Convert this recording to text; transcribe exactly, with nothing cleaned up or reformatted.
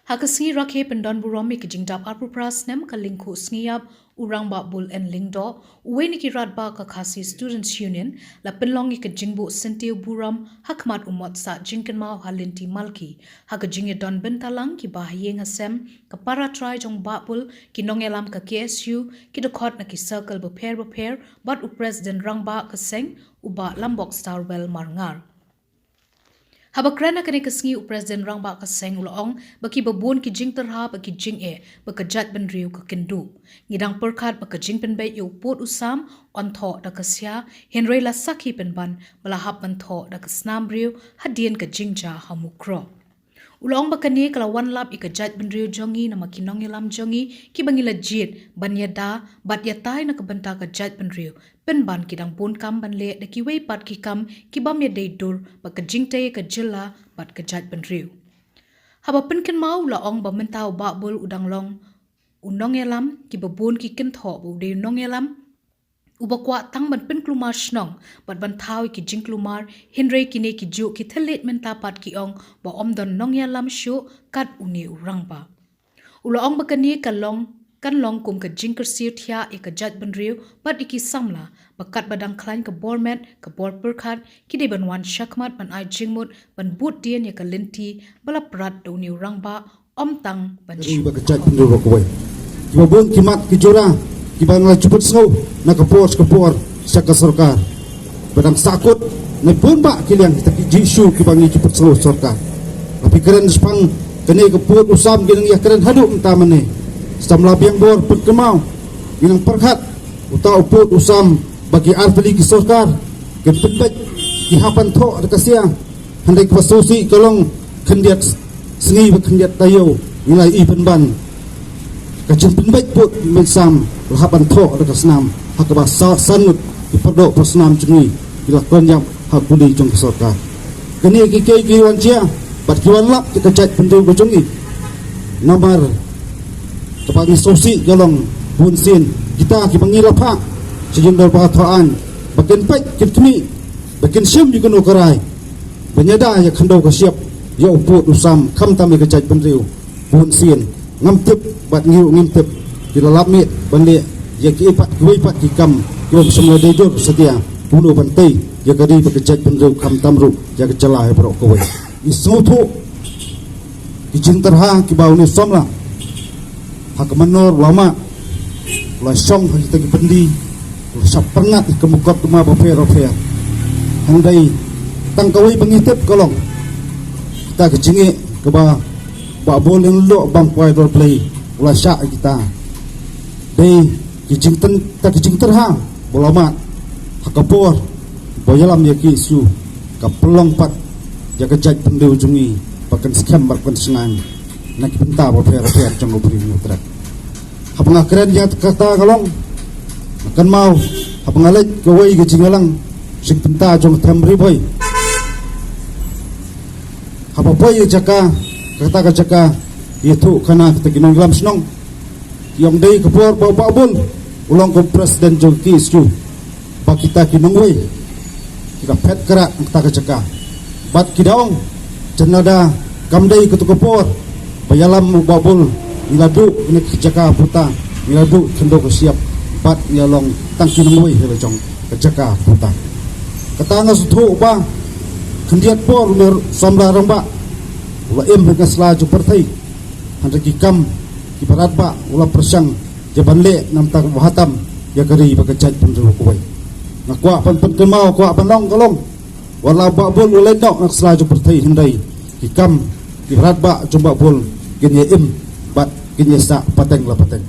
Ha ka sngi rakhe pyndon burom ïa ka jingdap arphew phra snem ka lyngkhuh sngi ïap u Rangbah Bull N Lyngdoh, uwei na ki rangbah ka Khasi Students Union, la pynlong ïa ka jingbuh syntiew burom ha khmat u Motsah Jingkynmaw ha Lynti Malki. Ha ka jingïadon bynta lang ki bahaïing hasem, ka para trai jong Bah Bull, ki nongïalam ka K S U, ki dkhot na ki circle bapher bapher, bad u President Rangbah ka seng, u Bah Lambok Starwell Marngar. Haba kren ha kane ka sngi u President Rangbah ka seng u la ong ba kiba bun ki jingtyrha bad ki jingeh ba ka jaitbynriew ka kynduh. Ngi dang pyrkhat ba ka jingpynbeit ïa u pud u sam yn thoh da ka sia, hynrei la sakhi pynban ba la hap ban thoh da ka snam briew hadien ka jingjia ha Mukroh. U la ong ba kane ka la wan lap ïa ka jaitbynriew jong ngi namar ki nongïalam jong ngi kiba ngi la jied ban ïada bad ïatai na ka bynta ka jaitbynriew, pynban ki dang bun kam ban leh da kiwei pat ki kam ki bym ïadei dur bad ka jingtei ka jylla bad ka jaitbynriew. Haba pynkynmaw u la ong ba mynta u Bah Bull u dang long u nongïalam, kiba bun ki kynthoh ba u dei u nongïalam uba kwah tang ban pynkulmar shnong bad ban thaw ïa ki jingkulmar, hynrei kine ki juh ki thylliej mynta pat ki ong ba ym don nongïalam shuh kat une u rangbah. U la ong ba kane ka long, kan long kum ka jingkyrsiew thiah ïa ka jaitbynriew bad ïa ki samla ba katba dang khlaiñ ka bor met ka bor pyrkhat, ki dei ban wan shakhmat ban ai jingmut ban bud dien ïa ka lynti ba la prat da une u rangbah, ym tang ban shu. Ri ba ka jaitbynriew ba kawei. Kiba bun ki mat ki jura kiba ngi la ju pynsngew na ka por sha ka por sha ka sorkar. Ba dang sahkut na bun bah ki liang kita ki issue kiba ngi ju pynsngew sorkar. Haba kren shaphang kane ka pud u sam ngi nang ïakren haduh mynta mynne. Samla biang bor pynkynmaw, ngi nang pyrkhat uta u pud u sam ba ki artylli ki sorkar kin pynbeit, ki hap ban thoh da ka sia. Hynrei kaba sngewsih ka long khyndiat sngi bad khyndiat taïew ngi la ïohi pynban ka jingpynbeit pud pynbeit sam la hap ban thoh da ka snam, ha kaba sa-, san ngut ki pardoh parasnam jong ngi ki la kren ïap ha kuli jong ka sorkar. Kane ki kei ki wan jia bad ki wan lap ïa ka jaitbynriew ka jong ngi. Namar kaba ngi sngewsih ka long bunsien kita kiba ngi la phah sha ïing dorbar thaw aiñ ba kin peit kin khmih ba kin shim ïa kano ka rai ban ïada ïa ka khyndew ka shyiap ïa u pud u sam khamtam ïa ka jaitbynriew. Bunsien ngam tip bad ngi ruh ngim tip ki la lap miet ban leh ïa kiei pat kiwei pat ki kam ki bym shym la dei dur satia, kumno ban tei ïa ka ri bad ka jaitbynriew khamtam ruh ïa ka jylla baroh kawei. Ngi sngewthuh ki jingtyrha kiba une u samla ha ka manor u la mad, u la shong ha kita ki byndi, u la shah pynngat ha ki mukotduma bapher bapher. Hynrei tang kawei ba ngi tip ka long kata ka jingeh kaba Bah Bull N Lyngdoh bam kwai dor Blei u la shah ïa kita. Dei ki jingtyn-, ta ki jingtyrha ba la mad ha ka por ba ïalam ïa ki issue ka pynlong pat ïa ka jaitbynriew jong ngi ba kan skhem bad kan shngaiñ na ki bynta bapher bapher jong u briew u tret. Haba nga kren ïa kata ka long, nga kynmaw haba nga leit kawei ka jingïalang sha ki bynta jong ka them Ri Bhoi. Haba poi ka jaka, kata ka jaka ïathuh khana kita ki nongïalam shnong. Ki ong dei ka por ba Bah Bull u long kum president jong ka K S U ba kita ki nongwei ki la phet kyrah kata ka jaka. Bad ki da ong, jan lada kam dei kato ka por ba ïalam u Bah Bull, ngi la duh kane ka jaka puta, ngi la duh khyndew ka shyiap bad ngi la long tang ki nongwei ha la jong ka jaka puta. Kata nga sngewthuh ba khyndiat por u samla rangbah u la im ha ka sla jong pyrthei. Hynrei ki kam kiba rangbah u la pyrshang ïa ban leh namar ba hatam ïa ka ri bad ka jaitbynriew kawei. Nga kwah ban pynkynmaw, kwah ban ong ka long, wat la Bah Bull u leit noh na ka sla jong pyrthei hynrei ki kam kiba rangbah jong Bah Bull kin ïa im bad kin ïa sah pateng la pateng.